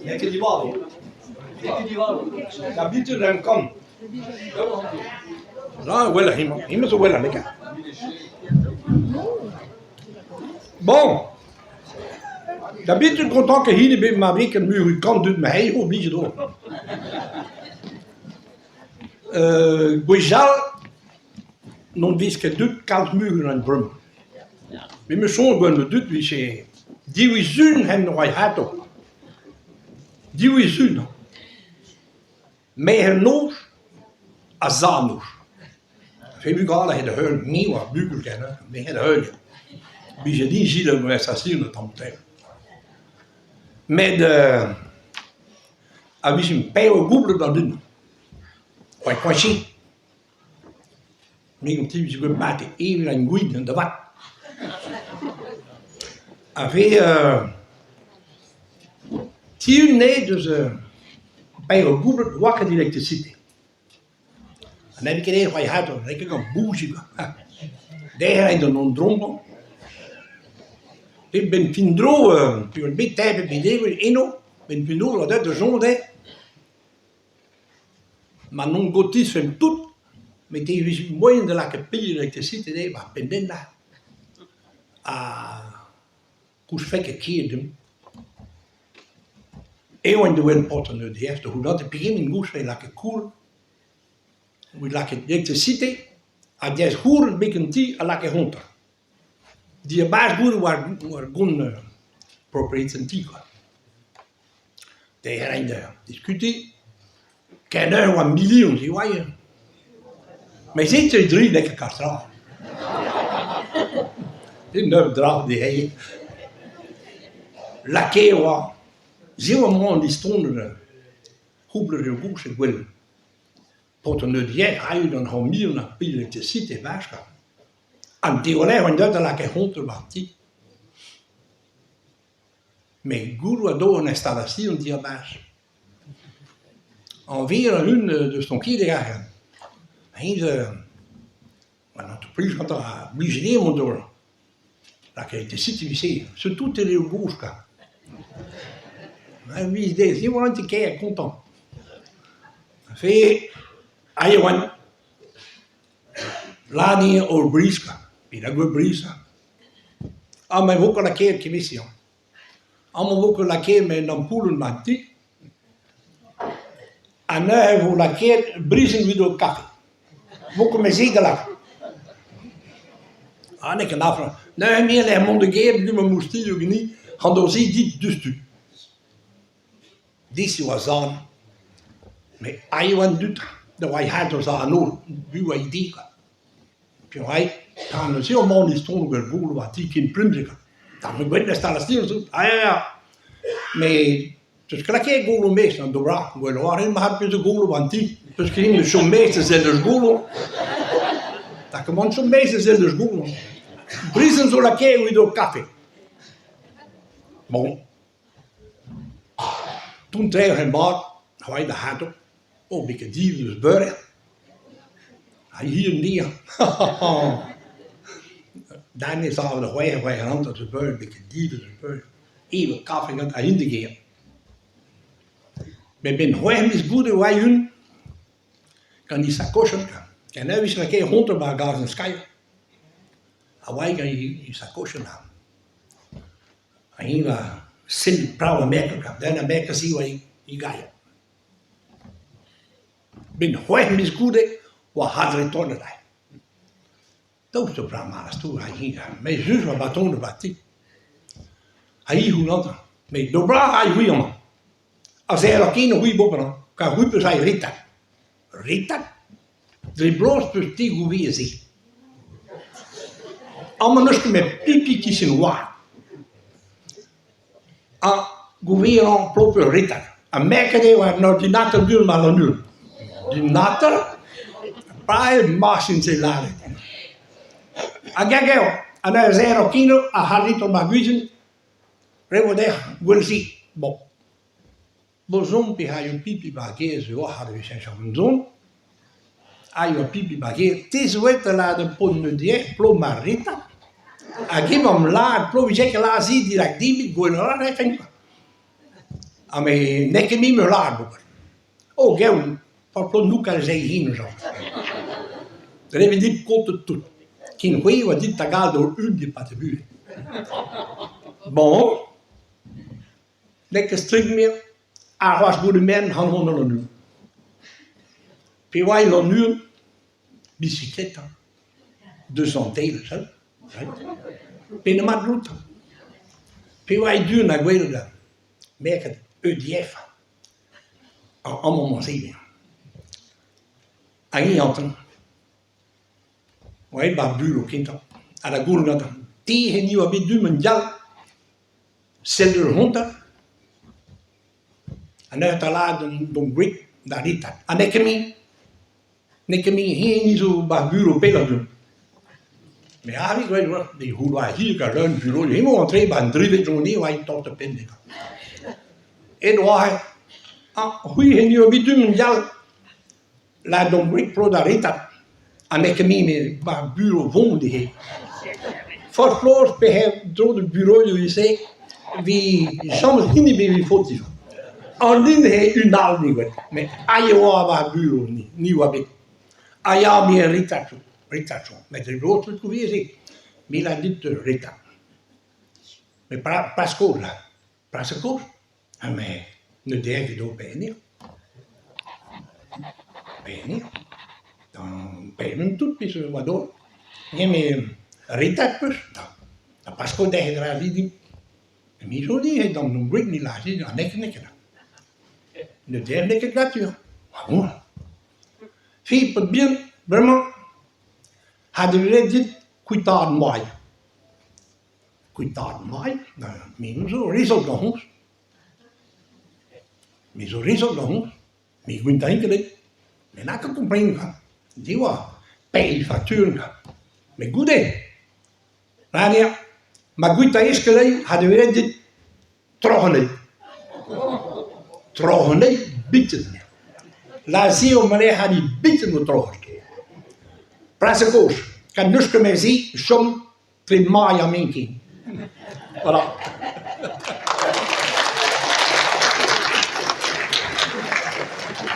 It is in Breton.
N'eo ket divalo. D'habitude un kan. Ya, gwelloc'h hemañ. Hemañ zo gwelloc'h, n'eo ket? Bon, d'habitude kontant ket hini bet ma vez ket mur kant dud ma eo oblijet ober. Gwechall n'on vez ket deuet kalz muioc'h en bremañ. Me 'meus soñj gant ma dud 'vije diwezh-sul hen roay atav. Diwezh-sul. Merc'h noz ha zad-noz. Fe bugale he da heul, me oa bugel ken hein, me he da heul. Bije din selaou konversasion un tamm tamm. Met a vijemp pevar goublet d'an dud. Oa koañsi. Me ganti 'vije bet mat evel an gwin da vat. A vez ti un deus paeañ goublet 'oa ket elektrisite. Ha n'eo ket aet c'hoari c'hador, n'eo ket gant bouji kwa. Derc'hel a ran d'an drompañ. Pe 'benn fin dro peogwir bet tapet bet degouezh eno, 'benn fin dro 'oa deuet da soñj dezhe Ma n'on gotizfemp tout met e vije moaien da lakaat pell elektrisite dezhe 'ba penn-dennañ ha kousfe ket ker deomp. Eñ en doa paotr an EDF da c'houlenn pegement gousfe lakaat koul evit lakaat elektrisite ha diaes c'houren betek an ti a lakae hontañ. Diabarzh goude war war gont proprietez an ti kwa. Derc'hel a raint da diskutiñ. Ken eur oa milion ziwall. Met se teu dri n'eo ket kalz tra. Un nebeud dra dezhe. Lakaet e oa. Se oa amañ an istonet c'houblet eo gouchet gwell. Paotr an EDF aet gant hor milion ar pil elektrisite e-barzh kwa. An deoler oant deuet da lakaat c'hontrol 'ba an ti. Met goullo a do an installasion diabarzh. Añvir a-un deus ton ket e aze. Eñ zo an entreprise gantañ a blij dezhañ mont d'ober. Lakaet e sit evit-se, surtout eo gozh kwa. A viz dezhi e oan ket kontant. Fe aet e oan. Lani ur brizh kwa, pe da gaout brizh. Amañ e vo ket lakaet kement-se hañ. Amañ e vo ket lakaet met un ampoulenn 'ba an ti. Ha neuze e vo lakaet brizhenn evit ho kafe. Vo ket met se da lakaat. Ha n'eo ket afer. Neuze me e-lec'h mont da gêr peogwir ma moustilhoù ganin, c'han d'o zi dit diouzhtu. Dis e oa zan. Met aet e oa an dud da wailhat o zan-holl, bu oa ide kwa. Peogwir pa neuze emaon e-stron gant goul war ti ken plunzek. Tamm ebet ne stalas din zo. Ah ya ya. Met 'teus ket lakaet golo maez an dobra. Gwelloc'h a rin ma c'hall bezañ golo war an ti. 'Peus ket int chom maez da sell deus golo. Da kement chom maez da sell deus golo. Brizhenn zo lakaet evit ho kafe. Bon. Tontrer en bad, c'hoari da c'hado, oh bet ket div eus beure. Ha hi un dir. Dan e sav da c'hwec'h, c'hwec'h hanter eus beure, bet ket div eus beure. Ev kafe gant ha int da gêr. Met 'benn c'hwec'h miz goude oa un gant he sakochenn, ken e vije lakaet honter 'ba ar gazenn skailh. Ha oa gant he sakochenn. Eñ a sell brav Amerika, den Amerika se oa e gaer. 'Benn c'hwec'h miz goude oa hadretonet aze. Daoust eo brav mat a-stroll ha hi met just oa batonet 'ba ti. Ha hi c'houlenn met d'ober a ray c'hwi amañ. Ha se eo ken c'hwi bob amañ, kar c'hwi 'peus aet Rita. Rita? Dre bloaz 'peus te gouvezet se. Amañ n'eus ket met pipi kichen oa. Ha gouvezañ proper Rita. Ha merket eo an ordinateur du ma an ul. Ordinateur? Pa eo machin-se lâret. Hag hag eo, ha neuze eo kino a c'hallit ma guizin, revo dec'h gwell-se. Bon. Bozomp e raio pipi 'ba gêr zo oc'h evit cheñch an zon. Aio pipi 'ba gêr. Te zo aet da lâret un paotr neudier, Plomarita. Hag emañ am lâret plo 'vije ket lâret dirak dimp goulenn a rafen kwa. Ha me n'eo ket me 'meus lâret ober. Oh gev, paotr n'out ket se hin jañ. Dre evit dit kontet tout. Ken c'hwi oa dit da gaout ur un e-pad e vuhez. Bon, n'eo ket strikt mir ha c'hoazh goude merenn c'han vont da Lannuon. Pe oa e Lannuon, bisikletañ, deus an teil, sell, Penn-mat out. Pe oa e du na gwelet merc'hed EDF amañ emañ se Hag eñ anton oa aet 'ba ar burev kentañ ha da goulenn gantañ te hini oa bet du-mañ dial sell ur c'hontañ ha neuze 'ta lâret d'hon gwreg da Rita ha n'eo ket me. N'eo ket me hini zo 'ba ar burev pellañ du. Me arri gwell oa, me c'houllo ar hir gant leun burev, emañ antre 'ba an drivet journée oa aet taol penn dezhañ. Aet oa ah c'hwi hini oa bet du-mañ yal, lâret d'hon gwreg plo da Rita, ha n'eo ket me me 'ba ar burev 'vont ivez. Forzh penaos pe dro d'ar bureoù se 'vit james hini ebet evit faotiñ. An den eo un all ne oa met aet e oa war ar burev ni oa bet. Ha ya me Rita Rita met e vro tout koulz-se me lâr dit Rita. Met pas kozh là, pas kozh. Ha me ne deu ket d'ober anezhañ. Anezhañ. Pemp tout pezh oa d'ober. Nemet Rita 'peus da pas kozh dezhe dra din. Me zo dit eo d'an gwreg ne lârit an nek n'eo ket. Ne dev n'eo ket natur. Ah bon? Fi, paotr bihan, bremañ, ha devet dit kuitaat mailh. Kuitaat mailh, me zo rezon gant honnezh. Me zo rezon gant honnezh. Me gwintain ket bet. Me n'a ket kompren kwa. Di oa pell fakturenn kwa. Met goude, Maria, ma gwitaez ket dezhi ha devet dit troc'h anezhi. Troc'h anezhi biken. Lazh eo ma lec'h ha biken o troc'h. Plas kozh, kad n'eus ket met se chom tre mailh ar mintin. Voilà.